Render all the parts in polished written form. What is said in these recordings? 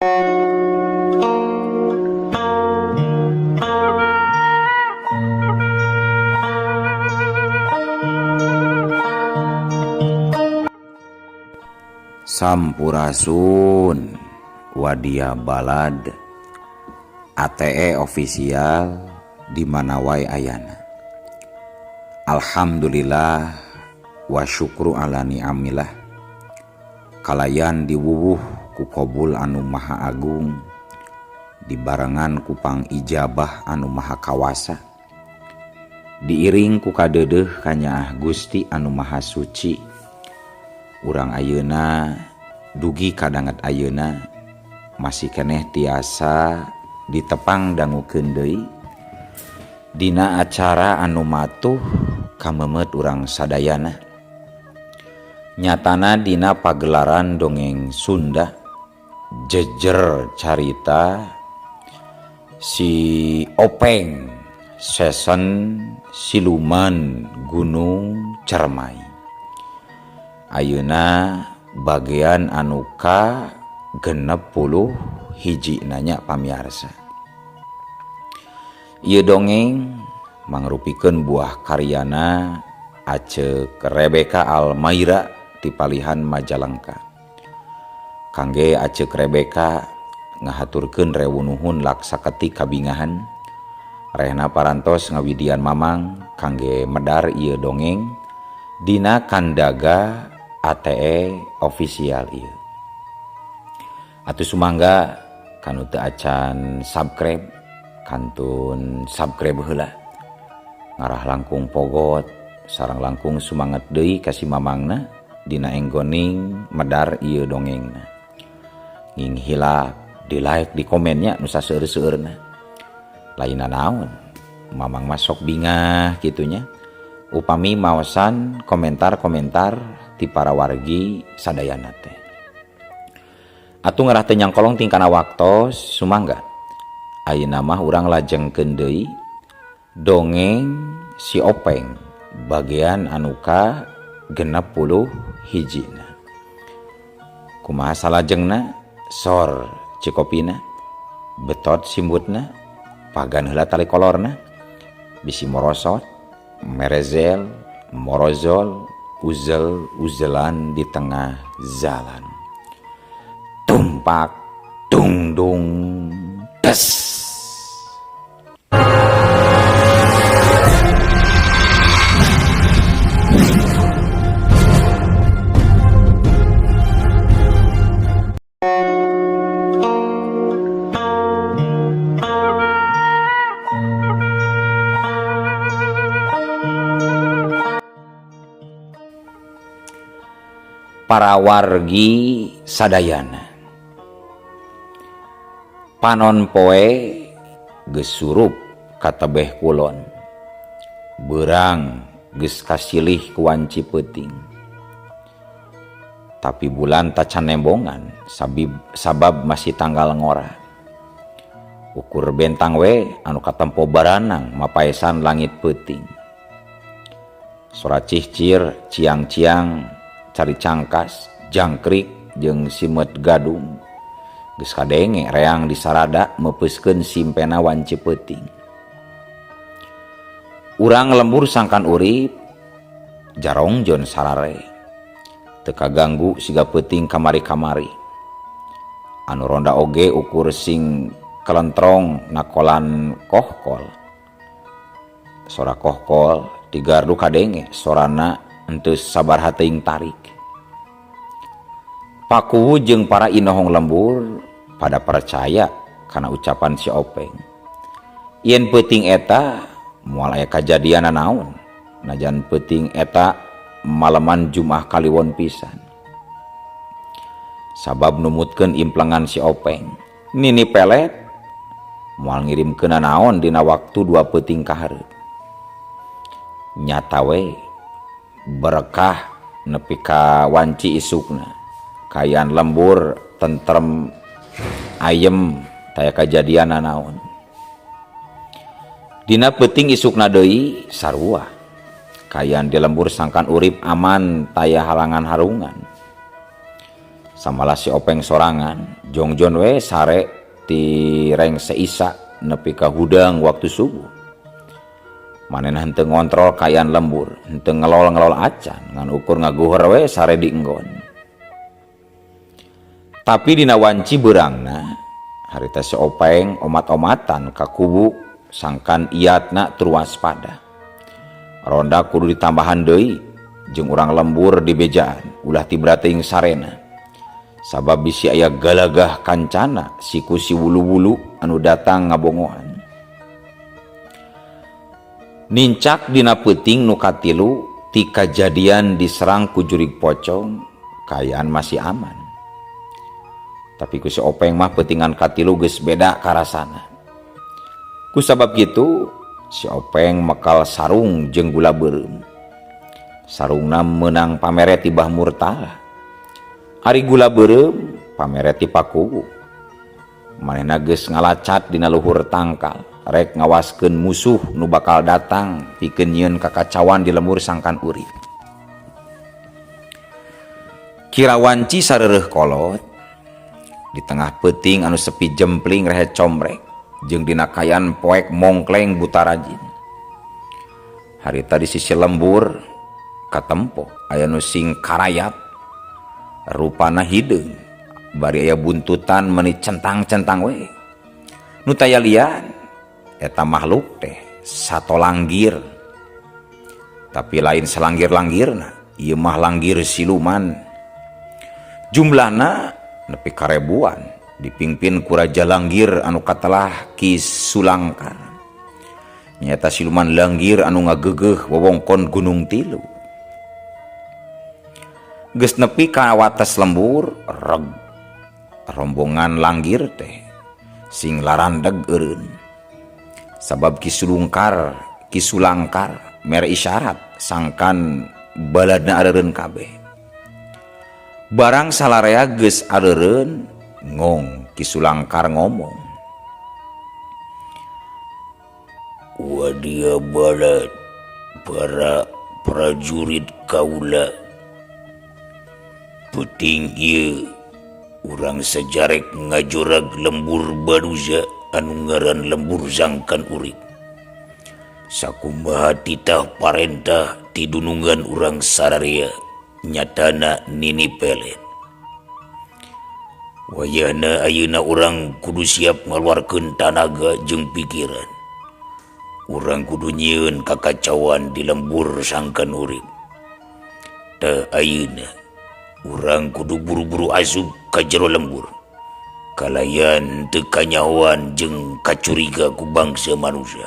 Sampurasun Wadia Balad ATE official di mana wae ayana. Alhamdulillah wa syukru ala ni'amillah. Kalayan diwuwuh ku kobul anu maha agung, dibarengan ku pangijabah anu maha kawasa, diiring ku kadeudeuh kanyaah Gusti anu maha suci. Urang ayeuna dugi kadanget ayeuna masih keneh tiasa ditepang dangukeun deui dina acara anu matuh kamemet urang sadayana, nyatana dina pagelaran dongeng Sunda jejer carita si Openg season siluman Gunung Cermai. Ayeuna bagian anu ka 61 nanya pamiarsa. Ieu dongeng mangrupikeun buah karyana Aceuk Rebecca Almaira ti palihan Majalengka. Kangge Aceuk Rebecca ngahaturkeun rewu nuhun laksaketik kabingahan. Rehna parantos ngawidian mamang kangge medar ieu dongeng dina kandaga ATE official ieu. Atuh sumangga kanu teu acan subscribe kantun subscribe heula. Ngarah langkung pogot sareng langkung sumanget deui ka si mamangna dina enggoning medar ieu dongengna. Nging hilap di like di komennya nu saseueur-seueurna. Lainna naon mamang mah sok bingah kitunya. Upami maosan komentar-komentar ti para wargi sadayana teh. Atuh ngarah teu nyangkolong tingkana waktos sumangga. Ayeuna mah urang lajengkeun deui dongeng si Openg bagian anu ka 61. Kumaha salajengna? Sor cikopina, betot simbutna, pagan heula tali kolorna, bisi morosot, merezel, morozol, uzel-uzelan di tengah jalan. Tumpak, tungdung, des. Para wargi sadayana, panon poe geus surup ka tebeh kulon, beurang geus kasilih ku wanci peuting. Tapi bulan tacan nembongan sabab masih tanggal ngora. Ukur bentang we anu katempo baranang mapaesan langit peuting. Sora cihcir ciang-ciang cari cangkas, jangkrik jeung simet gadung geus kadenge reang disarada meupeuskeun simpena wanci peuting. Urang lembur sangkan urip jarongjon sarare, teu kaganggu siga peuting kamari-kamari. Anu ronda oge ukur sing kelentrong nakolan kohkol. Sora kohkol di gardu kadenge sorana henteu sabaraha teuing tarik. Pakuwu jeung para inohong lembur pada percaya kana ucapan si Openg. Yen peuting eta moal aya kajadian naon, najan peuting eta malaman Jumaah kaliwon pisan. Sabab numutkeun implengan si Openg, nini pelet moal ngirimkeun naon dina waktu dua peuting kahareup. Nyata we berkah nepi ka wanci isukna. Kayan lembur tentrem ayem taya kajadian naon. Dina peuting isukna deui sarua. Kayan di lembur sangkan urip aman taya halangan harungan. Samalah si Openg sorangan, jongjon we sare ti rengse Isa nepi ka hudang waktu subuh. Manehna henteu ngontrol kaayaan lembur, henteu ngelol-ngelol acan, ngan ukur ngaguher we sare di enggon. Tapi dina wanci beurangna, harita si Openg omat-omatan ka kubu sangkan iatna tur waspada. Ronda kudu ditambahan deui jeung urang lembur di bejaan ulah tibra teuing sarena. Sabab bisi aya galagah kancana siku si wulu-wulu anu datang ngabongohan. Nincak dina peuting nu katilu ti kajadian diserang ku jurig pocong, kaayaan masih aman. Tapi ku si Openg mah peutingan katilu geus beda karasana. Ku sabab kitu, si Openg mekal sarung jeung gula beureum. Sarungna meunang pamere ti Bah Murtala. Ari gula beureum pamere ti Pakuwu. Manehna geus ngalacat dina luhur tangkal, rek ngawaskeun musuh nu bakal datang pikeun nyieun kakacauan di lembur sangkan urip. Kira wanci sareureuh kolot di tengah peuting anu sepi jempling rehe combrek jeung dina kaayaan poek mongkleng buta rajin. Harita di sisi lembur katempo aya nu sing karayap rupana hideung bari aya buntutan meuni centang-centang we. Nu taya lian eta makhluk teh sato langgir. Tapi lain selanggir-langgirna, ieu mah langgir siluman. Jumlahna nepi karebuan dipimpin ku Raja Langgir anu katelah Ki Sulangkar. Nyaeta siluman langgir anu ngagegeuh wewengkon Gunung Tilu. Geus nepi ka wates lembur, reg rombongan langgir teh sing larandeg eureun. Sabab Ki Sulungkar, Ki Sulangkar mere isyarat sangkan baladna areureun kabeh. Barang salarea geus areureun, ngong Ki Sulangkar ngomong. Wadia balad para prajurit kaula. Peuting ieu urang sajarek ngajorag lembur baruza anu ngaran lembur sangkan urip. Sakumaha titah parentah ti dunungan urang sararea nyatana nini pelet. Wayahna ayeuna urang kudu siap ngaluarkeun tanaga jeung pikiran. Urang kudu nyieun kakacauan di lembur sangkan urip. Tah ayeuna urang kudu buru-buru asup ka jero lembur. Kalayan teu kanyahoan jeung kacuriga ku bangsa manusia.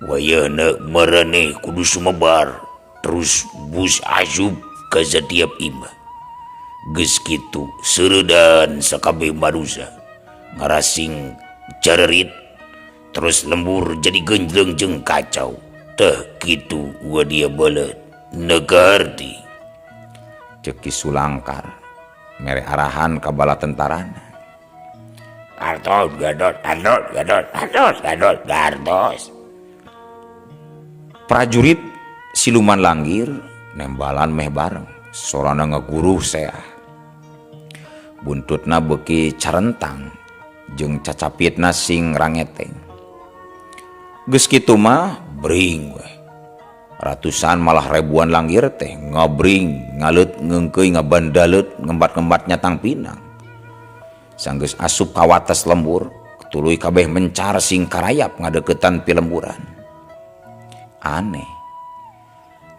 Wayahna maraneh kudu sumebar terus bus asup ka satiap imah. Geus kitu seureudan sakabeh manusia ngarasing carerit terus lembur jadi genjleng jeung kacau. Teh kitu wadia beuleut negarti. Cek Ki Sulangkar mere arahan ka bala tentarana. Artos gadot gadot gadot artos gadot gartos. Prajurit siluman langgir nembalan meh bareng sorana ngaguruh seah. Buntutna beuki carentang jeung cacapitna sing rangeteng. Geus kitu mah bring weh. Ratusan malah ribuan langgir teh ngabring ngaleut ngeungkeuy ngabandaleut ngembat-ngembat nyatang pinang. Sanggeus asup ka wates lembur, tuluy kabeh mencar sing karayap ngadeukeutan pilemburan. Aneh.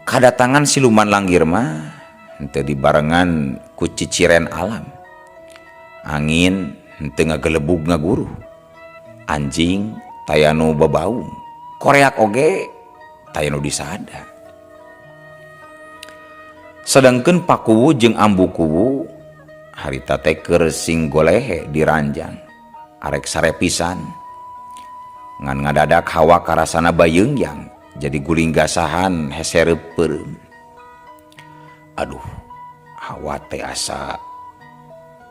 Kadatangan siluman langgir mah henteu dibarengan ku ciciren alam. Angin henteu ngagelebug ngaguruh. Anjing taya nu babaung. Koreak oge taya nu disada. Sedangkeun Pakuwu jeung Ambu Kuwu harita teh keur sing golehe di ranjang. Arek sare pisan. Ngan ngadadak hawa karasana bayeungyang jadi guling gasahan hesereup peureum. Aduh, hawa teh asa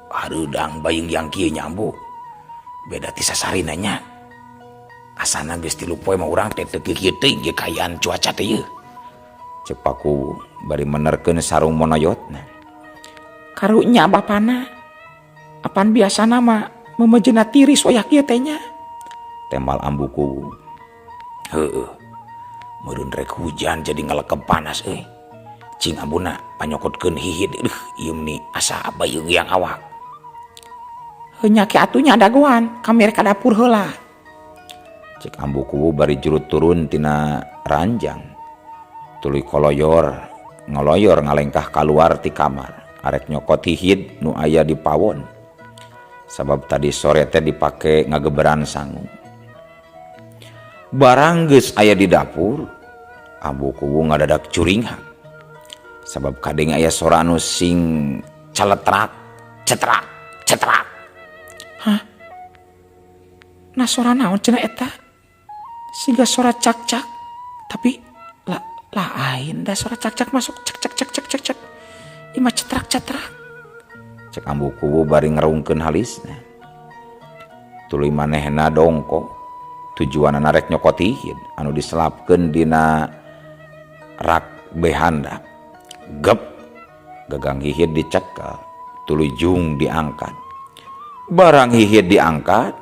hareudang bayeungyang kieu nya Ambu. Beda ti sasarina nya. Asana geus 3 poe mah urang teh teu kieu teuing ge kaayaan cuaca teh yeuh. Cek Pakuwu bari menerkeun sarung monoyotna. Karunya bapana. Apan biasana mah memejeuna tiris wayah kieu teh nya. Tembal ambu kuwu. Heueuh. Meureun rek hujan jadi ngalekep panas euy. Cing ambuna panyokotkeun hihid eueuh ieu meni asa bayeung awak. Heuh nya ke atuh nya dagoan, kami rek ka dapur heula. Cek ambu kuwu bari jurut turun tina ranjang. Tuluy koloyor, ngoloyor ngalengkah kaluar ti kamar. Arek nyokot hihid nu aya di pawon. Sabab tadi sore teh dipake ngageberan sangu. Barang geus aya di dapur, ambu kuwu ngadadak curinghak. Sabab kadenge aya sora anu sing celetrak, cetrak, cetrak. Hah? Nah sora naon cenah eta? Siga sora cak-cak, tapi lah lain dah sora cak-cak masuk cek cek cek cek cek cek. Ima cetrak-cetrak. Cek ambu kuwu bari ngerungkeun halisna. Tuluy manehna dongko. Tujuanna rek nyokot hihid anu diselapkeun dina rak behanda. Gep gagang hihid dicekel, tuluy jung diangkat. Barang hihid diangkat,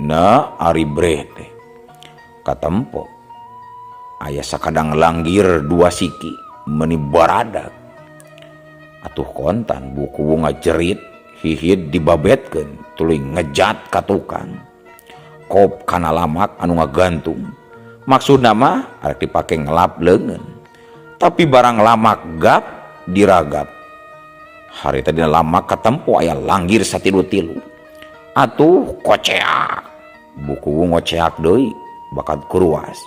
na ari breh teh. Katempo aya sakadang langgir dua siki meni baradag. Atuh kontan buku ngajerit hihid dibabetkeun tuluy ngejat ka tukang. Kop kana lamak anu ngagantung. Maksudna mah arek dipake ngelap leungeun. Tapi barang lamak gap diragap. Harita dina lamak katempo aya langgir satilu-tilu. Atuh koceak. Buku ngoceak deui bakat kuruas.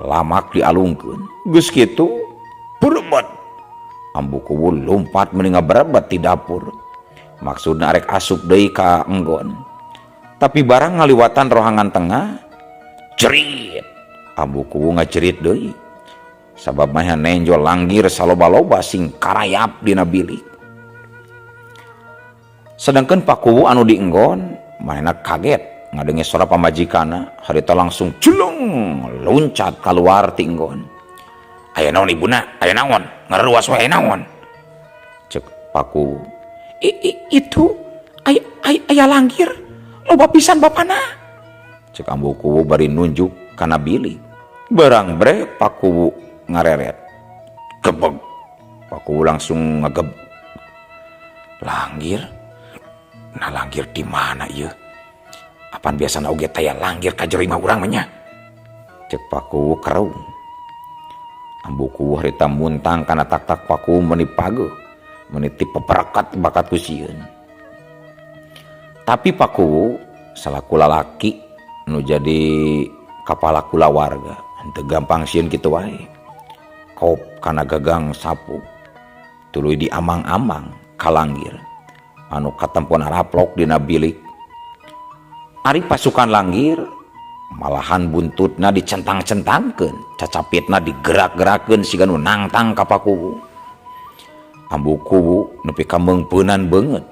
Lamak dialungkeun. Geus kitu berebet. Ambu kuwu lompat meni ngaberebet di dapur. Maksudna arek asup deui ka enggon. Tapi barang ngaliwatan rohangan tengah, jerit. Ambu kuwu ngajerit deui. Sabab mah nenjo langgir saloba-loba sing karayap dina bilik. Sedangkan Pak Kuwu anu di enggon, manehna kaget ngadenge sora pamajikanna, harita langsung jeleng loncat keluar ti enggon. Aya naon ibuna? Aya naon? Ngaruas wae aya naon? Cek Pak Kuwu. Itu aya langgir. Loba pisan bapana. Cek ambu kuwu bari nunjuk kana bilik. Barang bre Pak Kuwu ngareret. Gebeg. Pak Kuwu langsung ngegeb. Langgir? Nah langgir di mana ieu? Apan biasana oge taya langgir ka jero imah urang mah nya? Cek Pak Kuwu kerung. Ambu kuwu harita muntang kana tak-tak Pak Kuwu meni pageuh, meni ti peperekat bakat ku sieun. Tapi Pak Kuwu salaku lalaki nu jadi kapala kulawarga, henteu gampang sieun kitu wae. Kop kana gagang sapu, tuluy diamang-amang ka langgir anu katempon raplok dina bilik. Ari pasukan langgir malahan buntutna dicentang-centangkeun, cacapitna digerak-gerakeun siga nu nangtang ka Pak Kuwu. Ambu kuwu nepi ka meungpeunan beungeut,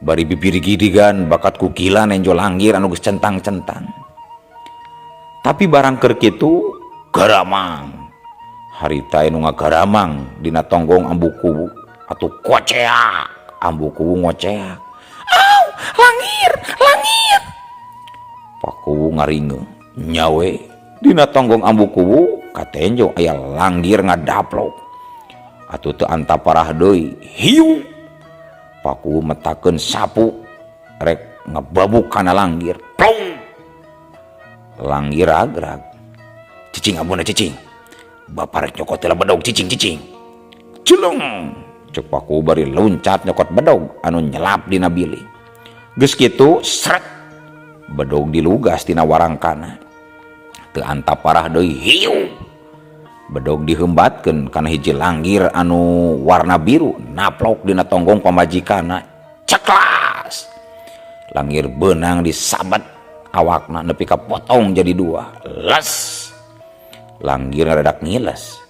bari bibir gidigan bakat ku gila nenjo langgir anu geus centang-centang. Tapi barang keur kitu garamang. Harita anu ngagaramang dina tonggong ambu kuwu atuh koceak. Ambu kuwu ngoceak. Au, langir, langir. Pak Kuwu ngaringe nyawe dina tonggong ambu kuwu katenjo aya langgir ngadaplok. Atuh teu antaparah deui hiu. Pak Kuwu metakeun sapu rek ngebabuk kana langgir. Plong. Langgir ragrag. Cicing ambuna cicing. Bapak rek nyokot heula bedog cicing cicing. Jeleng. Cek Pak Kuwu bari loncat nyokot bedog anu nyelap dina bilik. Geus kitu sret bedog dilugas tina warangkana. Teu antaparah deui hiu. Bedog dihembatkeun kana hiji langgir anu warna biru naplok dina tonggong pamajikanna. Ceklas. Langgir beunang disabat awakna nepi ka potong jadi dua. Les. Langgir ngadadak ngiles.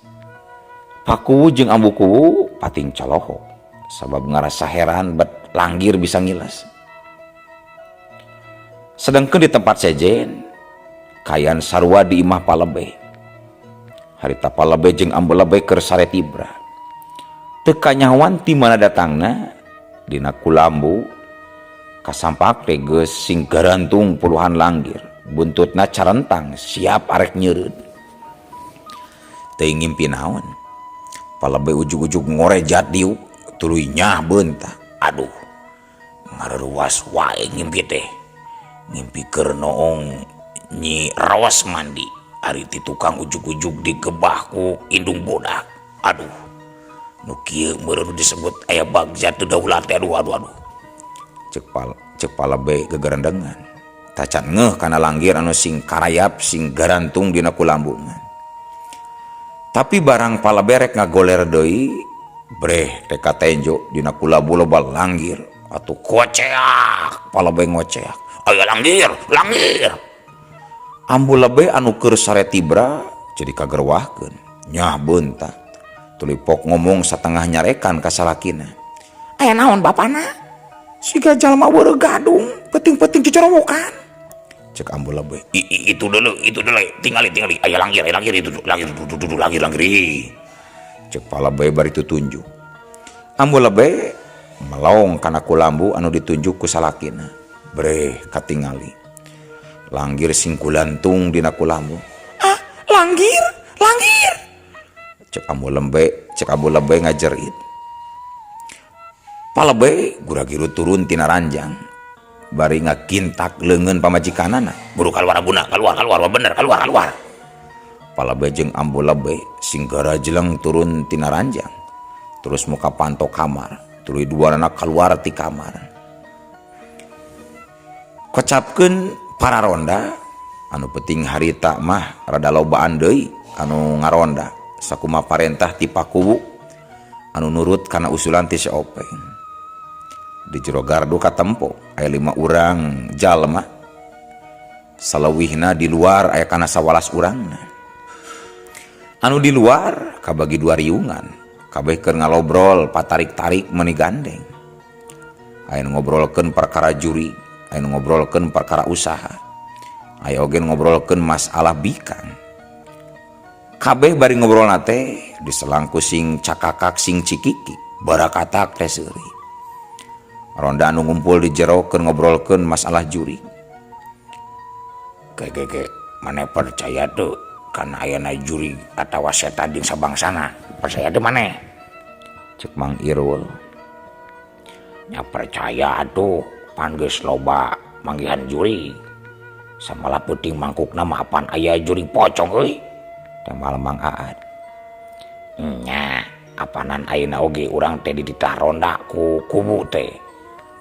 Pak Kuwu jeung Ambu Kuwu pating colohok sabab ngarasa heran bet langgir bisa ngiles. Sedangkan di tempat sejen kayan sarua di imah palebeh. Harita palebeh jeung ambu lebeh keur sare tibra. Teu kanyahoan ti mana datangna Dina kulambu kasampak teh geus sing garantung puluhan langgir. Buntutna carentang siap arek nyeureud. Teuing ngimpi naon. Palebeh ujug-ujug ngorejat diuk tuluy nyah beunta. Aduh, ngareruas wae ngimpi teh. Ngimpi keur noong Nyi Rawas mandi. Ari ti tukang ujug-ujug digebah ku indung bodak. Aduh, nu kieu meureun disebut aya bagja teu daulat teh. Aduh aduh aduh. Cek palebeh gegerendengan. Tacan ngeuh kana langgir anu sing karayap sing garantung dina kulambungan. Tapi barang palebeh rek ngagoler deui, breh teh katenjo dina kulambu loba langgir atuh koceak palebeh ngoceak. Aya langgir, langgir. Ambu lebeh anu keur sare tibra jadi kagerwahkeun. Nyah beunta. Tuluy pok ngomong satengah nyarekan ka salakina. Aya naon bapana? Siga jalma weureuh gadung, peuting-peuting cicorowokan. Cek ambu lebeh. Itu dulu, tingali tingali aya langgir itu langir dudu langir langir. Cek palebeh bari tutunjuk. Ambu lebeh melong kana kulambu anu ditunjuk ku salakina. Breh katingali. Langgir sing kulantung dina kulambu. Ah, langgir, langgir. Cek ambu lebeh ngajerit. Palebeh gura-giru turun tina ranjang. Bari ngakintak leungeun pamajikanana. Buru kaluar guna, kaluar kaluar bener kaluar kaluar. Palebeh jeung ambu lebeh sing garajleng turun tina ranjang. Terus muka panto kamar, tuluy duanana kaluar ti kamar. Kocapkeun para ronda anu penting harita mah rada lobaan deui anu ngaronda sakuma parentah ti pakuwu anu nurut kana usulan ti si Openg. Di jero gardu katempo aya 5 urang jalma, saleuwihna di luar aya kana 11 urangna. Anu di luar kabagi 2 riungan, kabeh keur ngalobrol patarik-tarik meuni gandeng. Aya nu ngobrolkeun perkara juri, aya nu ngobrolkeun perkara usaha, aya oge nu ngobrolkeun masalah bikang. Kabeh bari ngobrolna teh diselangku sing cakakak sing cikiki, barakatak teh seuri. Ronda anu ngumpul di jero keur ngobrolkeun masalah juri. Ge maneh percaya teu kana ayana juri atawa setan jeung sabangsana? Percaya teu maneh? Cek Mang Irul. Nya percaya atuh, pan geus loba manggihan juri. Samalah peuting mangkukna mah apan aya juri pocong euy. Tembal Mang Aad. Nya, apanan ayeuna oge urang teh dititah ronda ku kubu teh.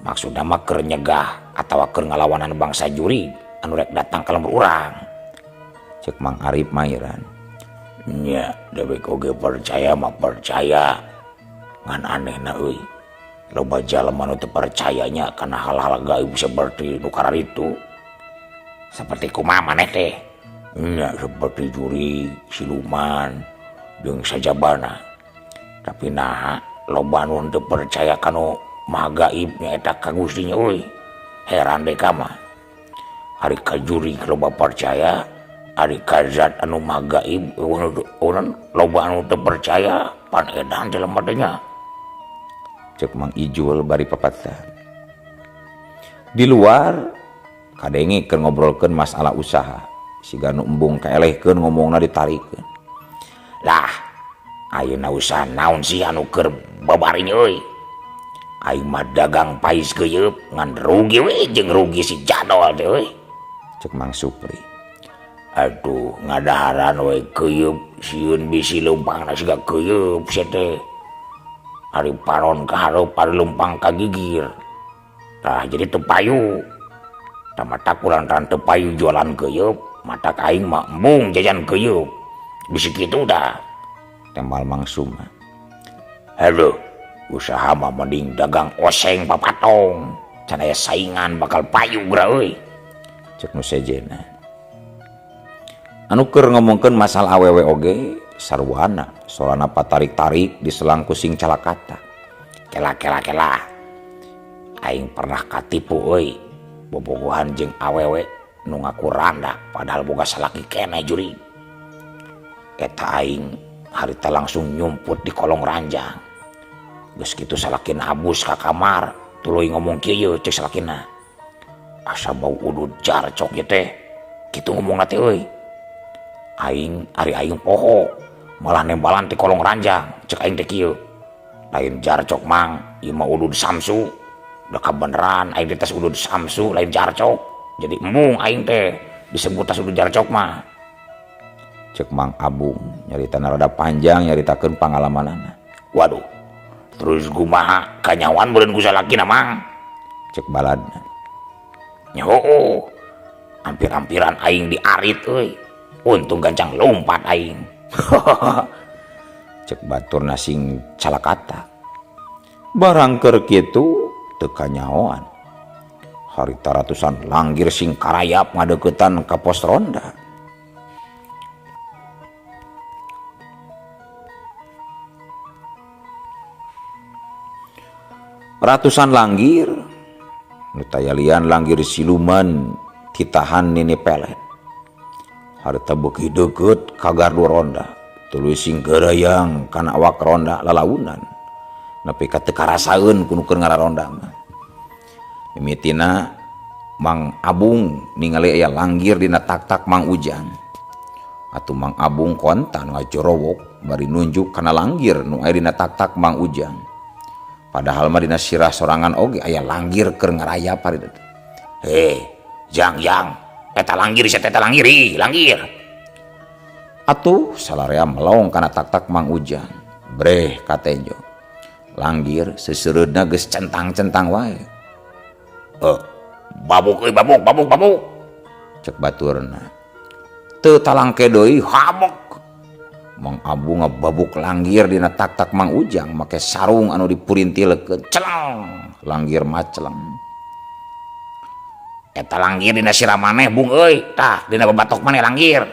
Maksudna mah keur nyegah atawa keur ngalawanan bangsa juri anu rek datang ka lembur urang. Cek Mang Arif Mairan. Nya, dewek oge percaya mah percaya. Ngan anehna euy. Loba jalma nu teu percayanya kana hal-hal gaib seperti nu kararitu. Seperti kumaha maneh teh? Nya seperti juri, siluman, jeung sajabana. Tapi naha loba nu teu percaya kanu maha gaib nyaeta ka Gusti nya euy. Heran deui ka mah. Ari ka juri loba percaya, ari ka zat anu maha gaib loba anu teu percaya, pan edan jelema teh nya. Cek Mang Ijul bari papatah. Di luar kadenge keur ngobrolkeun masalah usaha. Siga nu embung kaelehkeun ngomongna ditarikeun. Lah, ayeuna usaha naon sih anu keur babaring euy? Aing mah dagang pais geuyeub ngan rugi we jeung rugi si jadol teh euy. Cek Mang Supri. Aduh, ngadaharan we geuyeub sieun bisi leumpangna siga geuyeub sia teh. Ari paron ka hareup, ari leumpang ka gigir. Tah jadi teu payu. Tah mata kulantaran teu payu jualan geuyeub, mata aing mah embung jajan geuyeub. Bisi kitu dah. Tembal Mang Suma. Aduh, usaha mah mending dagang oseng papatong. Can aya saingan bakal payu geura euy. Cek nu sejena. Anu keur ngomongkeun masalah awewe oge sarwana, sorana patarik-tarik diselang ku sing calakata. Kela kela kela. Aing pernah katipu euy. Bobogohan jeung awewe nu ngaku randa padahal boga salaki keneh juri. Eta aing harita langsung nyumput di kolong ranjang. Geus kitu salakina abus ka kamar, tuluy ngomong kieu cek salakina. Asa bau udud jarcok ieu teh. Kitu ngomongna teh euy. Aing ari aing poho, malah nembalan ti kolong ranjang, cek aing teh kieu. Lain jarcok mang, ieu mah udud Samsu. Da kabeneran aing teh tas udud Samsu lain jarcok. Jadi embung aing teh disebut tas udud jarcok mah. Cek Mang Abung nyaritana rada panjang nyaritakeun pangalamanana. Waduh. Terus kumaha kanyawan meureun ku salakina mang? Cek baladna. Nya heueuh. Hampir-hampiran aing diarit euy. Untung gancang lompat aing. Cek baturna sing calakata. Barang keur kitu teu kanyahoan. Harita ratusan langgir sing karayap ngadeuketan ka pos ronda. Ratusan langgir nu tayalian langgir siluman titahan nini pelet. Harita beuki deukeut ka gardu ronda, tuluy sing geureyang kana awak ronda lalaunan. Nepi ka teu karasaeun ku nu keur ngararonda mah. Mimitina Mang Abung ningali aya langgir dina tak-tak Mang Ujang. Atuh Mang Abung kontan ngajorowok bari nunjuk kana langgir nu aya dina tak-tak Mang Ujang. Padahal mah dina sirah sorangan oge aya langgir keur ngarayap harita teh. Heh, jang jang, eta langgir sia eta langgir ih, langgir. Atuh salarea melong kana tak-tak Mang Ujang. Breh katenjo. Langgir seseureudna geus centang-centang wae. Babuk euy, babuk, babuk, babuk. Cek baturna. Teu talangke deui habek. Mang Abung ngababuk langgir dina tak-tak Mang Ujang make sarung anu dipurintilkeun. Celeng, langgir maceleng. Eta langgir dina sirah maneh bung euy, tah dina babatok maneh langgir.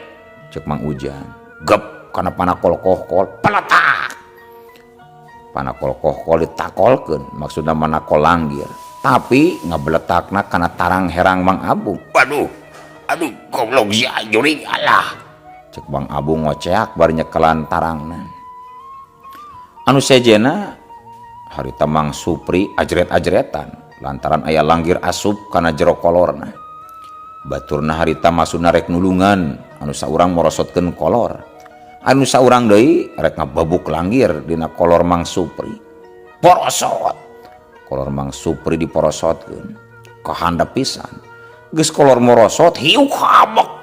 Cek Mang Ujang. Gep kana panakol kohkol, peletak. Panakol kohkol ditakolkeun, maksudna manakol langgir. Tapi ngabeletakna kana tarang herang Mang Abung. Waduh, aduh goblok si jurig alah. Cek Mang Abung ngoceak bari nyekelan tarangna. Anu sejena harita Mang Supri ajret-ajretan lantaran aya langgir asup kana jero kolorna. Baturna harita masuna rek nulungan anu saurang morosotkeun kolor. Anu saurang deui rek ngababuk langgir dina kolor Mang Supri. Porosot. Kolor Mang Supri diporosotkeun. Kahandap pisan. Geus kolor morosot hiuk habek.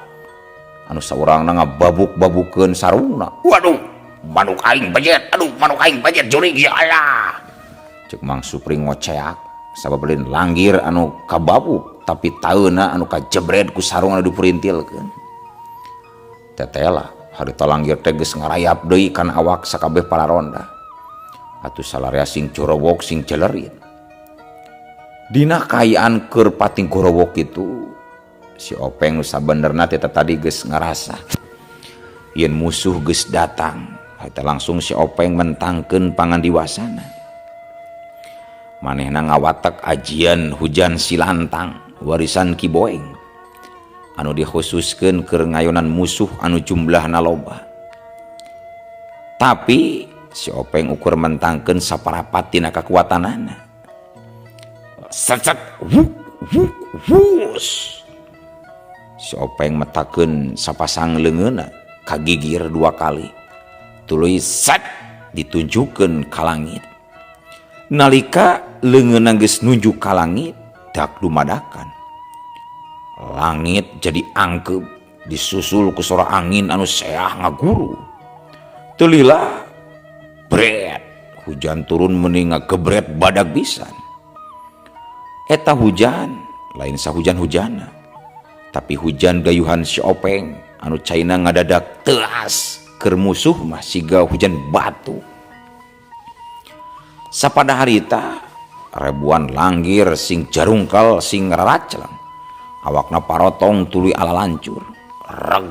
Anu saurangna ngababuk-babukeun sarungna. Waduh, manuk aing bajet. Aduh, manuk aing bajet jurig ya Allah. Cek Mang Supri ngoceak sabab lain langgir anu kababuk tapi taeuna anu kajebred ku sarung anu dipurintilkeun. Tetela harita langgir teh geus ngarayap deui kana awak sakabeh pararonda. Atuh salarea sing corowok sing celerit. Dina kaayaan keur pating gorowok kitu si Openg nu sabenerna teh tadi geus ngarasa yen musuh geus datang. Harita langsung si Openg mentangkeun pangandiwasana. Manehna ngawatek ajian hujan silantang warisan Ki Boeng anu dikhususkeun keur ngayonan musuh anu jumlahna loba. Tapi si Openg ukur mentangkeun saparapat tina kakuatanana. Set set wuk wuk wus. Si Openg metakeun sapasang leungeunna kagigir dua kali. Tuluy set ditunjukkeun ka langit. Nalika leungeunna geus nunjuk ka langit, dak dumadakan. Langit jadi angkeup disusul ku sora angin anu seah ngaguru. Teu lila bret hujan turun meuni ngagebret badag pisan. Eta hujan lain sahujan-hujana, tapi hujan gayuhan si Openg anu caina ngadadak teuas keur musuh mah siga hujan batu. Sapada harita ribuan langgir sing jarungkal sing raracleng, awakna parotong tuluy ala lancur. Reg.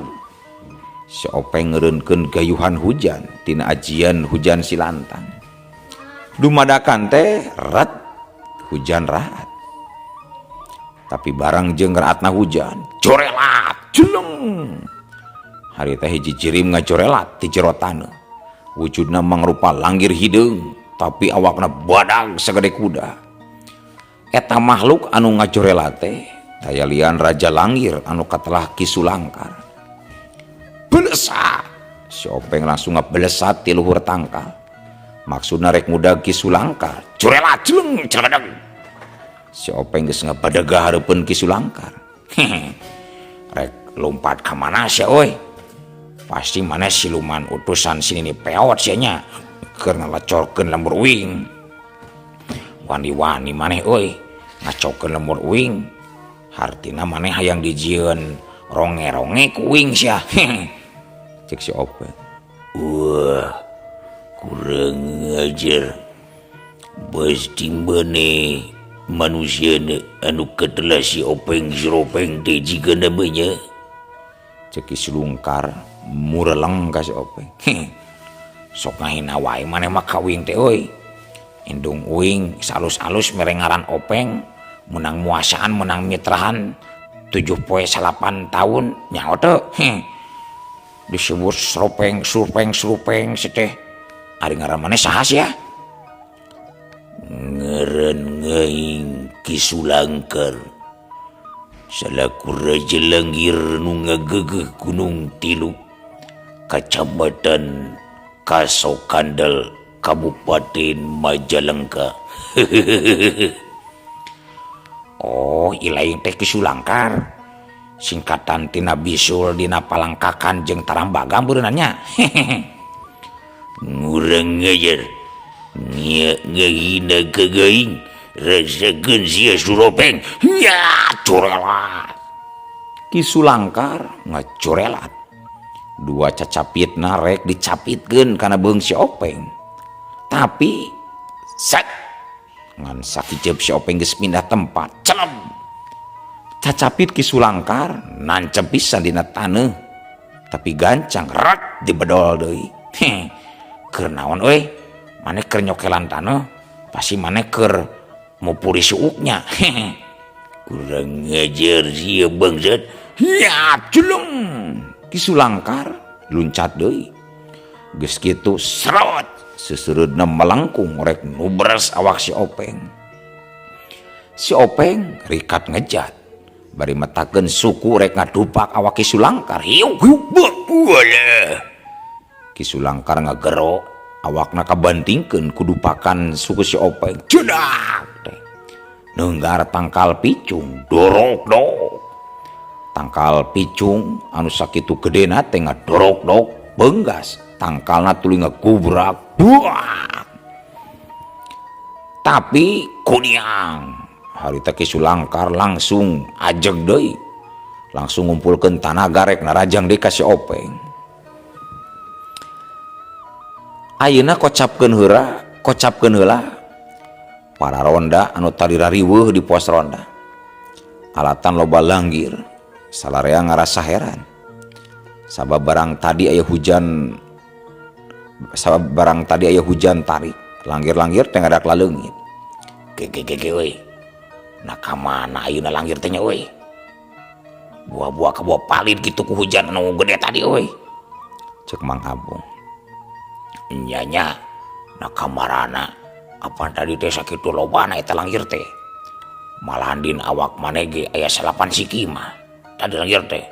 Si Openg ngeureunkeun gayuhan hujan tina ajian hujan silantang. Dumadakan teh ret hujan raat. Tapi barang jeung raatna hujan jorelat jeleng. Harita hiji jirim ngajorelat ti jero taneuh. Wujudna mangrupa langgir hideung. Tapi awakna badag sagede kuda. Eta makhluk anu ngajorela teh taya lian Raja Langir anu katelah Ki Sulangkar. Belesat! Si Openg langsung ngebelesat ti luhur tangkal. Maksudna rek ngudag Ki Sulangkar. Curela jeleng celedeg. Si Openg geus ngabadegah hareupeun Ki Sulangkar. Rek lompat ka mana sia euy? Pasti maneh siluman utusan si Nini Peot sia nya keur ngalecorkeun lembur uing. Wani-wani maneh euy ngacokeun lembur uing. Hartina maneh hayang dijieun ronge-ronge ku uing sia. Cek si Openg. Wah, kurang ajar. Pasti maneh manusia anu katelah si Openg Suropeng teh jiga namanya. Cek Ki Sulungkar mureleng ka si Openg. Sok ngahina wae maneh mah ka uing teh euy. Indung uing salus-alus mere ngaran Openg, menang muasaan, menang mitrahan 7 poe 8 tahun nyaho teu. Disebut Sropeng, Surpeng, Surupeng si teh. Ari ngaran maneh saha sia? Ngaran aing Ki Sulangkar. Salaku Raja Langir nu ngagegeh Gunung Tilu, Kacamatan Kasokandel, Kabupaten Majalengka. Oh, ilaing teh Ki Sulangkar. Singkatan tina bisul dina palangkakan jeung tarambaga beureunannya. Ngurang ngajar. Nya ngahina ka gaing. Rasakeun sia Suropeng. Nya curelat. Ki Sulangkar ngacurelat. Dua cacapitna rek dicapitkeun kana beung si Openg. Tapi set ngan sakiceup si Openg geus pindah tempat. Celem. Cacapit Ki Sulangkar nancep pisan dina taneuh. Tapi gancang ret dibedol deui. Heh. Keur naon euy? Maneh keur nyokelan taneuh, pasti maneh keur mupuri suuknya. Hehe. Kurang ngajar sia bangsat. Ya jeleng. Ki Sulangkar luncat deui. Geus kitu serot seseureudna melengkung rek nubres awak si Openg. Si Openg rikat ngejat. Bari metakeun suku rek ngadupak awak Ki Sulangkar. Hiu hiu walah. Ki Sulangkar ngagero awakna kabantingkeun ku dupakan suku si Openg. Jedak teh. Neunggar tangkal picung dorok dok. Tangkal picung anu sakitu gedena teh ngadorok dok beunggas. Tangkalna tuluy ngagubrak. Buak. Tapi kuniang harita Ki Sulangkar langsung ajeg deui. Langsung ngumpulkeun tanaga rek narajang deui ka si Openg. Ayeuna kocapkeun heula, kocapkeun heula. Para ronda anu tadi rariweuh di pos ronda. Alatan loba langgir, salarea ngarasa heran. Sabab barang tadi aya hujan, sabab barang tadi aya hujan tarik, langgir-langgir teh ngadak laleungit. Gegegege euy. Nah ka mana ayeuna langgir teh nya euy? Buah-buah kabawa palid kitu ku hujan anu gede tadi euy. Cek Mang Abung. Nya nya, nah kamarana apan tadi teh sakitu lobana eta langgir teh. Malahan din awak maneh ge aya 8 siki mah. Tadi langgir teh.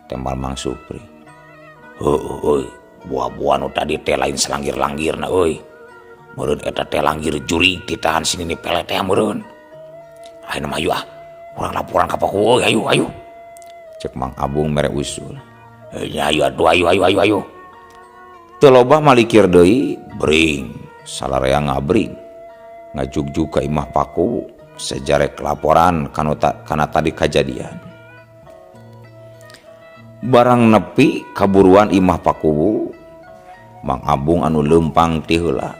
Tembal Mang Supri. Heueuh euy, buah-buah nu tadi teh lain selanggir-langgirna euy. Meureun eta teh langgir jurig titahan si Nini Pelet teh meureun. Ayeuna mah ayu ah, urang laporan ka Paku euy, ayu ayu. Cek Mang Abung mere usul. Nya ayu atuh ayu ayu ayu ayu. Teu loba malikir deui, bring, salarea ngabring. Ngajugjug ka imah Paku, sejarek laporan kana tadi kajadian. Barang nepi kaburuan imah Pakuwu, Mang Abung anu leumpang ti heula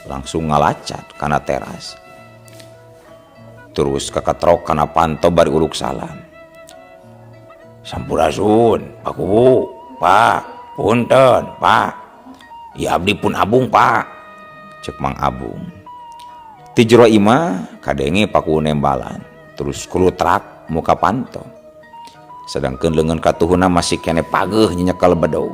langsung ngalacat kana teras. Terus kakatrok kana panto bari uluk salam. Sampurasun, Pakuwu, Pak, punten, Pak. Ya abdi pun Abung, Pak. Cek Mang Abung. Ti jero imah kadenge Pakuwu nembalan, terus kulutrak muka panto. Sedangkeun leungeun katuhuna masih kene pageuh nyekel bedog.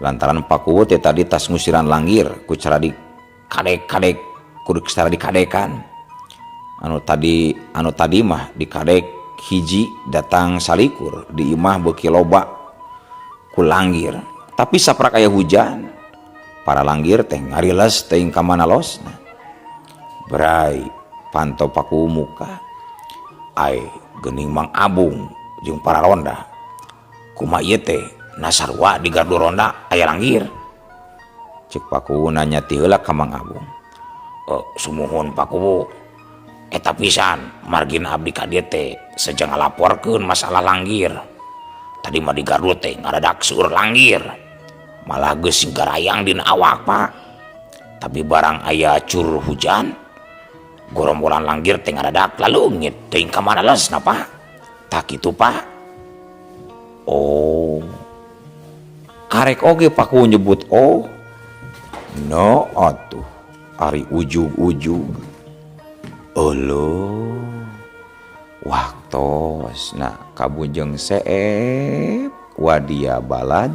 Lantaran Pakuwu teh tadi tas ngusiran langgir ku cara di kadek-kadek, kudu cara dikadekan. Anu tadi mah dikadek hiji datang salikur di imah beuki loba ku langgir. Tapi saprak aya hujan, para langgir teh ngariles teuing ka mana losna. Bray panto Pakuwu muka. Ai geuning Mang Abung jeung para ronda. Kumaha ieu teh, nasarua di gardu ronda aya langgir? Cek Pakuwu nanya ti heula ka Mang Abung. Oh, sumuhun, Pakuwu, eta pisan margina abdi ka dieu teh seja ngalaporkeun masalah langgir. Tadi mah di gardu teh ngadadak seueur langgir. Malah geus garayang dina awak, Pak. Tapi barang aya cur hujan, gorombolan langgir teh ngadadak laleungit teuing ka mana lesna, Pak. Tah kitu, Pak. Oh. Karek oge Pakuwu nyebut oh. No atuh ari ujug-ujug. Euleuh. Waktos nah kabujeng seep wadia balad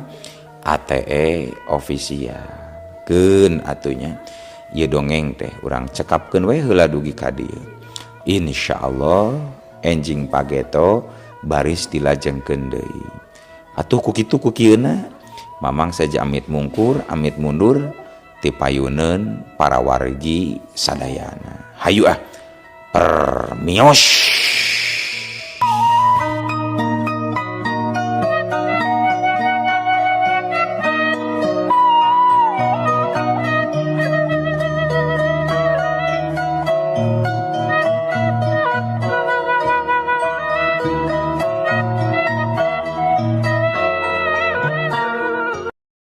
ATE official. Keun atunya ieu dongeng teh urang cekapkeun we heula dugi ka dieu. Insyaallah enjing pageto baris dilajengkeun deui. Atuh ku kitu ku kieuna Mamang saja amit mungkur amit mundur ti payuneun para wargi sadayana. Hayu ah, permios.